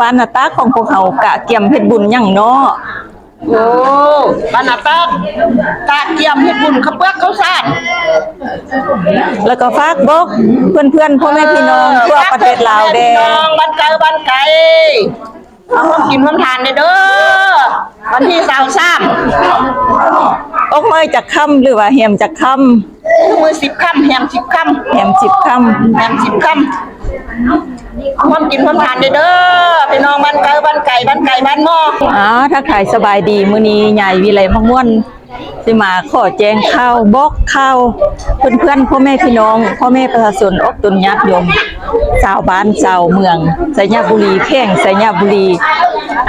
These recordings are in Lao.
ບ້ານນາຕາກຂອງພວກເຮົາກະກຽມເຮັດບຸນຫຍັງເນາະ? ໂອ້ ບ້ານນາຕາກກະກຽມເຮັດບຸນເຂົ້າເປືອກເຂົ້າສານ ແລ້ວກໍຝາກບອກເພື່ອນໆ ພໍ່ແມ່ພີ່ນ້ອງ ເອີ ທົ່ວປະເທດລາວແດ່ ພີ່ນ້ອງບ້ານໄກບ້ານໄກ ມາຮ່ວມກິນຮ່ວມທານແດ່ເດີ ວັນທີຊາວສາມ ອອກເມືອຈັກຄ່ຳ ຫຼືວ່າແຮມຈັກຄ່ຳ? ມື້ສິບຄ່ຳ ແຮມສິບຄ່ຳ ແຮມສິບຄ່ຳ ແຮມສິບຄ່ຳ ຮ່ວມກິນຮ່ວມທານແດ່ເດີ ພີ່ນ້ອງບ້ານໄກບ້ານໄກ ບ້ານໄກບ້ານໝໍ້. ອ້າວ ທັກທາຍສະບາຍດີ ມື້ນີ້ຍາຍວິໄລມັກມ່ວນ ຊິມາຂໍແຈ້ງຂ່າວ ບອກຂ່າວເພື່ອນໆ ພໍ່ແມ່ພີ່ນ້ອງ ພໍ່ແມ່ປະຊາຊົນ ອອກຕົນຍາດໂຍມ ຊາວບ້ານຊາວເມືອງ ໄຊຍະບູລີ ແຂວງໄຊຍະບູລີ.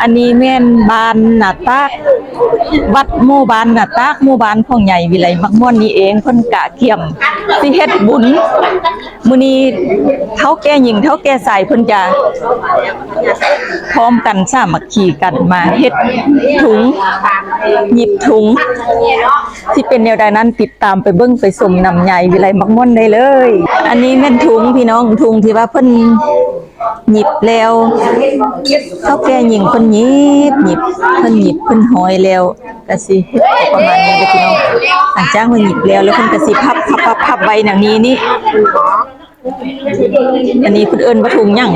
ອັນນີ້ແມ່ນບ້ານນາຕາກ ວັດໝູ່ບ້ານນາຕາກ ໝູ່ບ້ານຂອງຍາຍວິໄລມັກມ່ວນນີ້ເອງ. ເພິ່ນກະກຽມຊິເຮັດບຸນ ມື້ນີ້ເຖົ້າແກ່ຍິງ ເຖົ້າແກ່ຊາຍ ເພິ່ນຈະພ້ອມກັນສາມັກຄີກັນມາເຮັດທຸງ ຫຍິບທຸງ ຊິເປັນແນວໃດນັ້ນ ຕິດຕາມໄປເບິ່ງໄປຊົມນຳຍາຍວິໄລມັກມ່ວນໄດ້ເລີຍ. ອັນນີ້ແມ່ນທຸງ ພີ່ນ້ອງ ທຸງທີ່ວ່າເພິ່ນຫຍິບແລ້ວ ເຖົ້າແກ່ຍິງເພິ່ນຫຍິບ ຫຍິບ ເພິ່ນຫຍິບ ເພິ່ນຮ້ອຍແລ້ວ ກະຊິເຮັດປະມານນີ້ເດີພີ່ນ້ອງ. ຫຼັງຈາກວ່າຫຍິບແລ້ວ ແລ້ວເພິ່ນກະຊິພັບ ພັບ ພັບ ພັບໄວ້ແນວນີ້ນີ້. ອັນນີ້ເພິ່ນເອີ້ນວ່າທຸງຫຍັງ?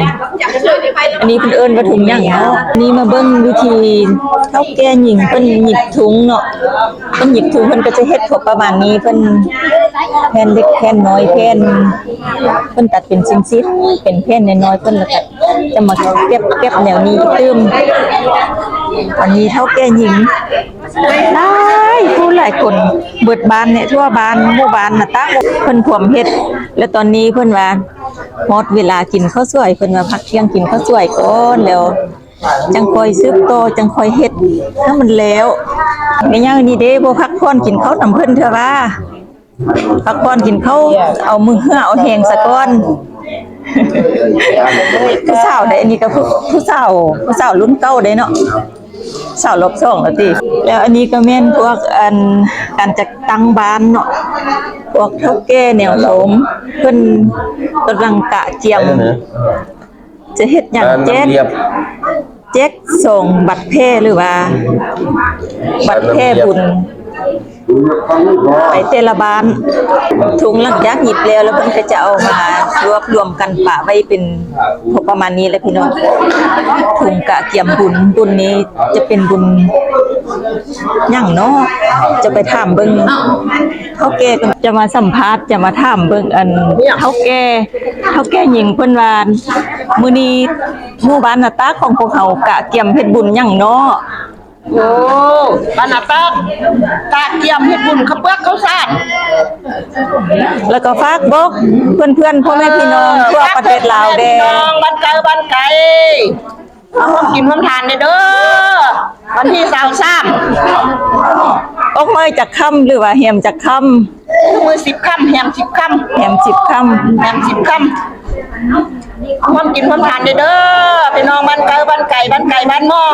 ອັນນີ້ເພິ່ນເອີ້ນວ່າທຸງຫຍັງເນາະ? ນີ້ມາເບິ່ງວິທີເຖົ້າແກ່ຍິງເພິ່ນຫຍິບທຸງເນາະ. ເພິ່ນຫຍິບທຸງ ເພິ່ນກໍຈະເຮັດພວກປະມານນີ້ ເພິ່ນແຜ່ນເລັກແຜ່ນນ້ອຍ ແຜ່ນ ເພິ່ນຕັດເປັນຊິ້ນໆ ເປັນແຜ່ນນ້ອຍໆ ເພິ່ນ ແລ້ວກໍຈະມາເກັບ ເກັບແນວນີ້ຕື່ມ. ອັນນີ້ເຖົ້າແກ່ຍິງ ຫຼາຍຜູ້ຫຼາຍຄົນ ເບິດບ້ານນີ້ ທົ່ວບ້ານ ໝູ່ບ້ານນາຕາກ ເພິ່ນພວມເຮັດ. ແລ້ວຕອນນີ້ເພິ່ນວ່າຮອດເວລາກິນເຂົ້າສວຍ ເພິ່ນວ່າພັກທ່ຽງກິນເຂົ້າສວຍກ່ອນ ແລ້ວຈັ່ງຄ່ອຍສືບຕໍ່ ຈັ່ງຄ່ອຍເຮັດໃຫ້ມັນແລ້ວ. ແມ່ຍ່ານີ້ເດ້ ບໍ່ພັກຜ່ອນກິນເຂົ້ານຳເພິ່ນເທື່ອຫວາ? ພັກຜ່ອນກິນເຂົ້າ ເອົາມືເຫື່ອເອົາແຮງສາກ່ອນ. ຜູ້ສາວເດ້ ອັນນີ້ກໍຜູ້ ຜູ້ສາວ ຜູ້ສາວລຸ້ນເກົ່າເດ້ເນາະ ສາວລອບສອງແລ້ວຕິ. ແລ້ວອັນນີ້ກໍແມ່ນພວກ ອັນ ການຈັດຕັ້ງບ້ານເນາະ ພວກເຖົ້າແກ່ແນວໂນ້ມ ເພິ່ນກຳລັງກະກຽມ ຈະເຮັດຫຍັງ ແຈກ ແຈກຊອງບັດແຜ່ ຫຼືວ່າບັດແຜ່ບຸນ ໄປແຕ່ລະບ້ານ. ທຸງຫຼັງຈາກຫຍິບແລ້ວ ແລ້ວເພິ່ນກໍຈະເອົາມາລວບລວມກັນປະໄວ້ເປັນພໍປະມານນີ້ແຫຼະພີ່ນ້ອງ. ທຸງກະກຽມບຸນ ບຸນນີ້ຈະເປັນບຸນຫຍັງເນາະ? ຈະໄປຖາມເບິ່ງ ເຖົ້າແກ່ ຈະມາສຳພາດ ຈະມາຖາມເບິ່ງ ອັນ ເຖົ້າແກ່ ເຖົ້າແກ່ຍິງເພິ່ນວ່າ ມື້ນີ້ໝູ່ບ້ານນາຕາກຂອງພວກເຮົາກະກຽມເຮັດບຸນຫຍັງເນາະ? ໂອ້ ບ້ານນາຕາກກະກຽມເຮັດບຸນເຂົ້າເປືອກເຂົ້າສານ ແລ້ວກໍຝາກບອກເພື່ອນໆ ພໍ່ແມ່ພີ່ນ້ອງ ເອີ ທົ່ວປະເທດລາວແດ່ ພີ່ນ້ອງບ້ານໄກບ້ານໄກ ມາຮ່ວມກິນຮ່ວມທານແດ່ເດີ ວັນທີຊາວສາມ ອອກເມືອຈັກຄ່ຳ ຫຼືວ່າແຮມຈັກຄ່ຳ? ມື້ສິບຄ່ຳ ແຮມສິບຄ່ຳ ແຮມສິບຄ່ຳ ແຮມສິບຄ່ຳ ຮ່ວມກິນຮ່ວມທານແດ່ເດີ ພີ່ນ້ອງບ້ານໄກບ້ານໄກ ບ້ານໄກບ້ານໝໍ້.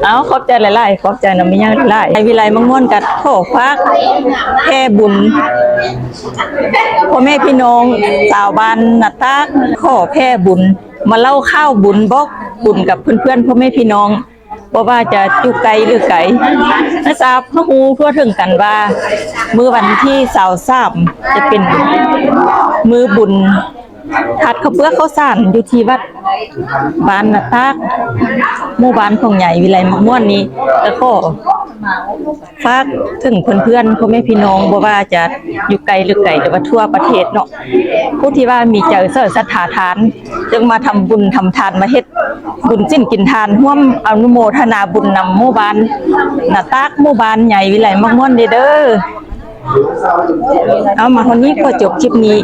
ເອົາ ຂອບໃຈຫຼາຍໆ ຂອບໃຈນຳແມ່ຍ່າຫຼາຍໆ. ວິໄລມັກມ່ວນກໍຂໍຝາກແຜ່ບຸນ ພໍ່ແມ່ພີ່ນ້ອງຊາວບ້ານນາຕາກ ຂໍແຜ່ບຸນ ມາເລົ່າຂ່າວບຸນ ບອກບຸນກັບເພື່ອນໆ ພໍ່ແມ່ພີ່ນ້ອງ ບໍ່ວ່າຈະຢູ່ໃກ້ຫຼືໄກ ໃຫ້ຊາບ ໃຫ້ຮູ້ທົ່ວເຖິງກັນວ່າ ມື້ວັນທີຊາວສາມ ຈະເປັນມື້ບຸນທາດເຂົ້າເປືອກເຂົ້າສານ ຢູ່ທີ່ວັດບ້ານນາຕາກ ໝູ່ບ້ານຂອງຍາຍວິໄລມັກມ່ວນນີ້ ກໍຂໍ ຝາກເຖິງເພື່ອນໆ ພໍ່ແມ່ພີ່ນ້ອງ ບໍ່ວ່າຈະຢູ່ໃກ້ຫຼືໄກ ຫຼືວ່າທົ່ວປະເທດເນາະ ຜູ້ທີ່ວ່າມີໃຈໃສ່ສັດທາທານ ຈຶ່ງມາທຳບຸນທຳທານ ມາເຮັດບຸນສິນກິນທານ ຮ່ວມອະນຸໂມທະນາບຸນນຳໝູ່ບ້ານນາຕາກ ໝູ່ບ້ານຍາຍວິໄລມັກມ່ວນເດີ້. ເອົາ ມາຮອດນີ້ຂໍຈົບຄລິບນີ້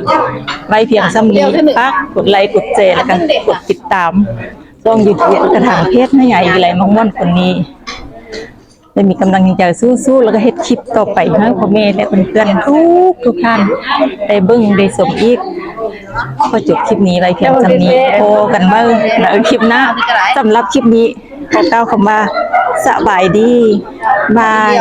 ໄວ້ພຽງສ່ຳນີ້ ຝາກກົດໄລ ກົດແຊ ແລ້ວກໍກົດຕິດຕາມຊ່ອງຢູທູບ ແລ້ວກໍທາງເພຈໃຫ້ຍາຍວິໄລມັກມ່ວນຄົນນີ້ ໄດ້ມີກຳລັງໃຈສູ້ໆ ແລ້ວກໍເຮັດຄລິບຕໍ່ໄປໃຫ້ພໍ່ແມ່ ແລະ ເພື່ອນໆ ທຸກໆ ທ່ານໄດ້ເບິ່ງໄດ້ຊົມອີກ. ຂໍຈົບຄລິບນີ້ໄວ້ພຽງສ່ຳນີ້ ພົບກັນໃໝ່ໃນຄລິບໜ້າ. ສຳລັບຄລິບນີ້ຂໍກ່າວຄຳວ່າ ສະບາຍດີ ບາຍ.